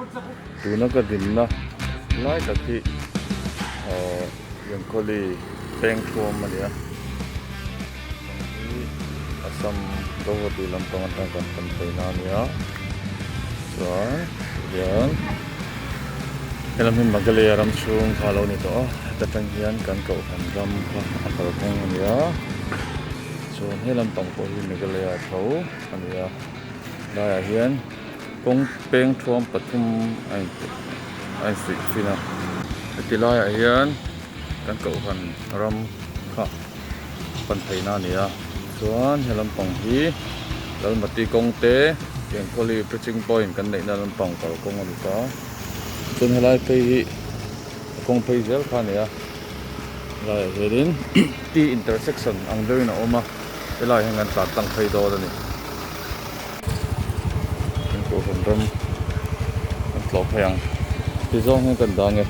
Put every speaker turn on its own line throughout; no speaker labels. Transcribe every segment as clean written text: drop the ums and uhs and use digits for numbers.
Tuna ka dinna lai tak hi ahh Yankawli peng thuam a ni a hei hi Assam Guwahati lampang atang kan pan phei na a ni a chuan hian helam hi Meghalaya ram chhung kha a lo ni tawh a heta tang hian kan kohhran ram kha a kalkawng a ni a chuan he lampang pawh hi Meghalaya tho a ni a laiah hian. Kawng peng thuam pathum a in a insuih thin a heti laiah hian kan kohhran ram kha pan theihna a ni a chuan he lampang hi Lalmati kawng te Kenkawli preaching point kan neihna lampang kalkawng a ni ta chuan helai phei hi a kawng phei zel kha a ni a helaiah hianin T intersection ang deuhin a awm a helaiah hian kan tlan tlang phei dawn a ni. Kan kohhran ram kan tlawh phei ang ti zawng hian kan dang e.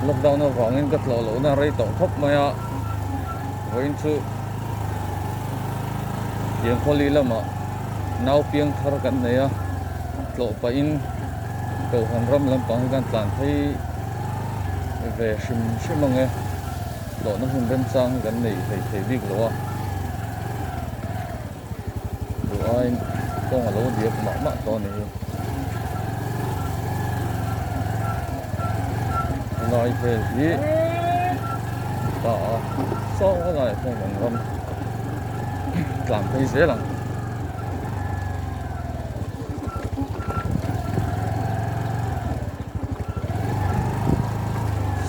Lockdown avangin ka tlawh lohna rei tawh khawp mai a vawiin chu Tiangkhawli lamah nau piang thar kan nei a tlawh pahin Kohhran ram lampang hi kan tlan phei ve hrim hrim ang e, tlawhna hun remchang hi kan nei hlei thei bik lo a, duh aiin kawng a lo diak mah mah tawh a ni hi. Helai vel hi ta a saw laiah hian kan ram tlan phei zel ang.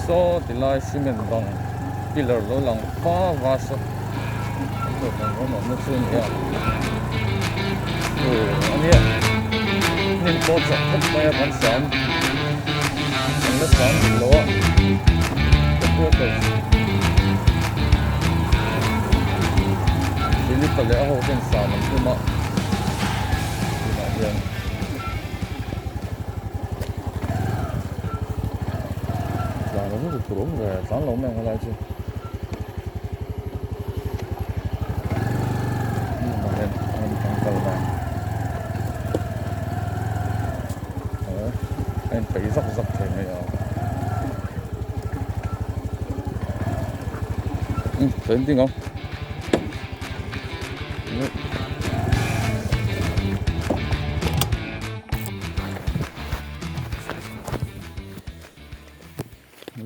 Saw ti lai cement bang pillar lo lang va va saw an hlawh dan rawng awmna chu a ni a aw a nia hnim pawh chak khawp mai a kan sam kan la sam duh lo a ka quarters Philip-a leh a ho ten sam an tum a. Tunah hian tlan lo chu tur awm ve tlan lo mai ang helai chu hmunah hian an tangkal dan a inpeih zak zak thei mai a umm sawi ding ang.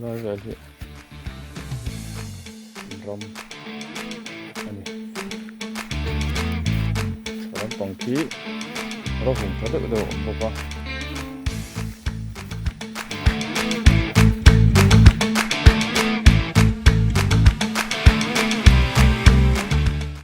Lai vel hi ram a ni lampang khi rawhum tha deuh deuh a awm bawk a.